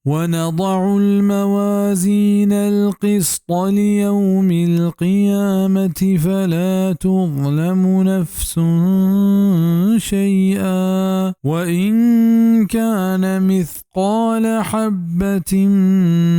ونضع الموازين القسط ليوم القيامة فلا تظلم نفس شيئا وإن كان مثقال حبة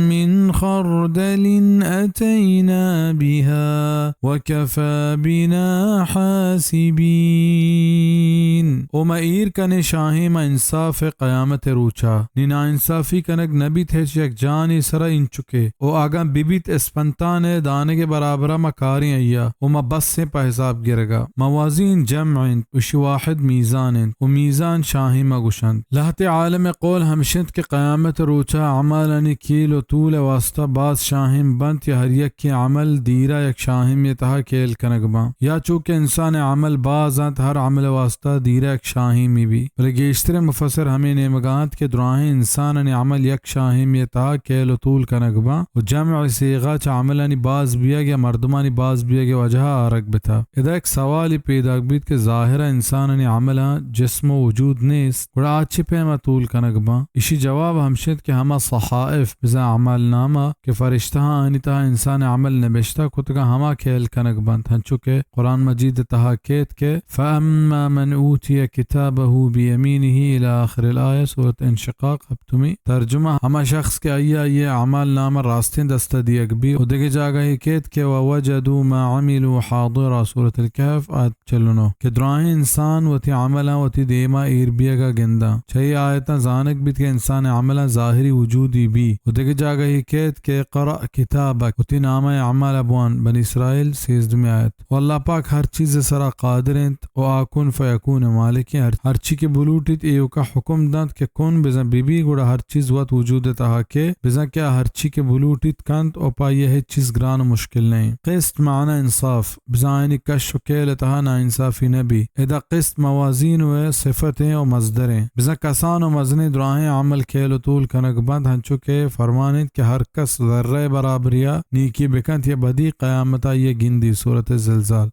من خردل أتينا بها وكفى بنا حاسبين. او ما ایر کنے شاہیں ما انصاف قیامت روچا۔ نی ناانصافی کنگ نبیت ہچ یک جانی سرا انچکے۔ او اگاں ببیت اسپنتان ء دانگ ء برابرا ما کاریں ایا۔ او ما بس ایں پہ حساب گرگا۔ موازین جمع انت، اشی واحد میزان انت۔ او میزان شاہیں ما گوشنت۔ لہتے عالم قول ہمشنت کہ قیامت روچا اعمالانی کیل و طول واسطہ باز شاہیں بنت یا ہر یکیں عمل دیرا یک شاہمی تہا کیل کنگ باں۔ یا چو کہ انسان عمل باز انت، ہر عمل واسطہ دیرا یک شاہمی بی۔ بلے گیشتریں مفسر ہمے نیمگا انت کہ دراہیں انسانانی عمل یک شاہمی تہا کیل و طول کنگ باں و جمع صیغہ چہ عملانی باز بیگ یا مردمانی باز بیگ وجہا آرگ بتا۔ ادا یک سوالی پیداک بیت کہ ظاہرا انسانانی عملاں جسم و وجود نیست، گڑا آ چہ پیما طول کنگ باں؟ اشی جواب ہمشنت کہ ہما صحائف، بزاں اعمال نامہ کہ فرشتہاں آنی تہا انسان عمل نبشتہ کتگاں، ہما کیل کنگ بنت، ہنچو کہ قرآن مجید تہا کیت کہ فَأَمَّا مَنْ أُوتِيَ كِتَابَهُ بِيَمِينِهِ إِلَى آخِرِ الْآيَةِ، سورت انشقاق، ہپتمی ترجمہ۔ ہما شخص کہ آئی آئی اعمال نامہ راستیں دستہ دیگ بی، و دگہ جاگہے کیت کہ وَوَجَدُوا مَا عَمِلُوا حَاضِرًا، سورت الکہف، آیت چلونو کہ دراہیں انسان وتی عملاں وتی دیما ایر بیگا گنداں۔ چہ اے آیتاں زانگ بیت کہ انسان عملاں ظاہری وجودی بی۔ و دگہ جاگہے کیت کہ اقرأ کتابک، وتی نامہ اعمال بوان، بنی اسرائیل، سیزدہمی آیت۔ و اللہ پاک ہر چیز سرا قادر انت و آ کن فیکون مالکیں، ہر، ہر چی کہ بلوٹیت ایوکا حکم دنت کہ کن بزاں ببی، گڑا ہر چیز وت وجود تہا کہ بزاں کہ آ ہر چی کہ بلوٹیت کنت و پہ آئی ہچ چیز گران و مشکل نہ انت۔ قسط معنی انصاف۔ بزاں آیانی کش و کیل ء تہا ناانصافی نہ بی۔ ادا قسط موازین و صفتیں و مصدریں۔ بزاں کسان و مزنیں دراہیں عمل کیل و تول کنگ بنت، ہنچو کہ فرمان انت کہ ہر کس ذرہ برابریا نیکی بکنت یا بدی، قیامتا آئی گندی۔ سورت زلزال۔